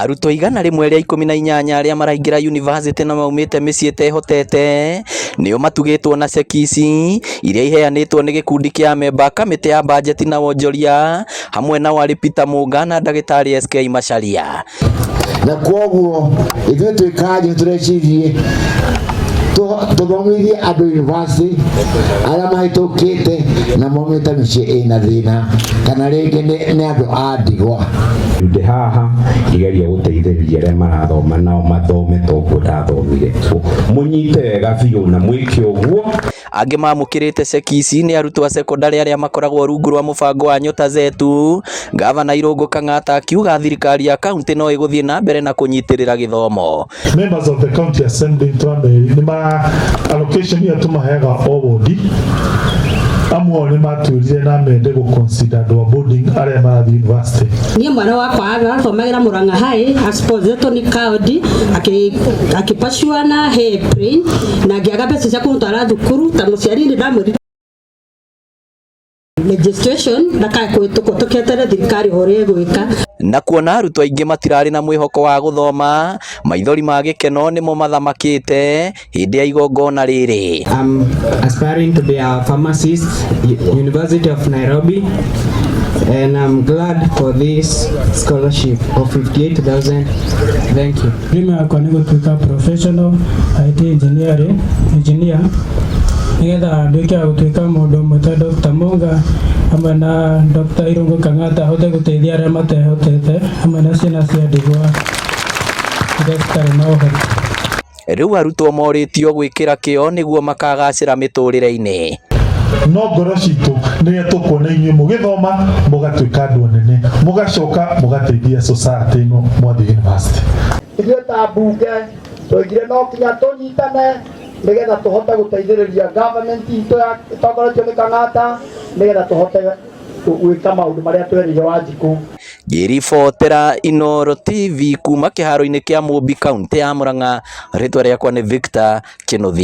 Arutwo 118 arĩa maraingĩra yunivasĩtĩ na maumĩte mĩciĩ ĩtehotete nĩo matugĩtwo na ceki ici iria iheanĩtwo nĩ gĩkundi kĩa amemba a kamĩtĩ ya bajeti na wonjoria hamwe na Wari Peter Mũnga na ndagĩtarĩ SK Macharia. Na kwoguo ithuĩ twĩ kanjũ tũrecirie tũthomithie andũ university arĩa mahĩtũkĩte na maumĩte mĩciĩ ĩna thĩna kana rĩngĩ nĩ andũ a ndigwa. Ndĩ haha ngĩgeria gũteithĩrĩria arĩa marathoma nao mathome toguo ndathomire. Mũnyite wega biũ na mwĩke ũguo. Angĩ mamũkĩrĩte ceki ici nĩ arutwo a cekondarĩ arĩa makoragwo rungu rwa mũbango wa Nyota Zetu. Gavana Irũngũ Kang'ata akiuga thirikari ya kaunti no ĩgũthiĩ na mbere na kũnyitĩrĩra gĩthomo. Members of the county assembly tũrameri nĩ mara allocation ĩyo tũmaheaga o wodi amwe ao nĩ matwĩrire na mende gũ consider andũ a boarding arĩa marathiĩ university. Niĩ mwana wakwa arathomagĩra Murang'a High asponsetwo nĩ kaũndi akĩpacua na hay brain na ngĩaga mbeca cia kũmũtwara thukuru ta mũciari nĩ ndamwĩrire registration ndakae kũhĩtũkwo tũkĩeterere thirikari ũrĩa ĩgwĩka. Na kuona arutwo aingĩ matirarĩ na mwĩhoko wa gũthoma, maithori ma gĩkeno nĩmo mathamakĩte hĩndĩ ya igongona rĩrĩ. I'm aspiring to be a pharmacist, University of Nairobi, and I'm glad for this scholarship of 58,000. Thank you. Dream yakwa nĩ gũtuĩka professional IT engineering engineer nĩgetha nduĩke wa gũtuĩka mũndũ ũmwe ta Dr. Munga hamwe na Dr. Irũngũ Kang'ata hote gũteithia arĩa matehotete hamwe na ciana cia ndigwa iria citarĩ na ũhoti. Rĩu arutwo morĩtio gwĩkĩra kĩo nĩguo makagacĩra mĩtũrĩre-inĩ. No ngoro citũ nĩrĩa tũkuona inyuĩ mũgĩthoma mũgatuĩka andũ anene mũgacoka mũgateithia society ĩno mwathiĩ university. Ithuĩ ta mbunge twaigire no kinya tũnyitane nĩgetha tũhote gũteithĩrĩria government itũ ya ĩtongoretio nĩ Kang'ata nĩgetha tũhote gwĩka maũndũ marĩa twerĩire Wanjikũ. Ngĩribotera Inooro TV kuma kĩharo-inĩ kĩa Mũmbi kaunti ya Murang'a, rĩtwa rĩakwa nĩ Victor Kĩnuthia.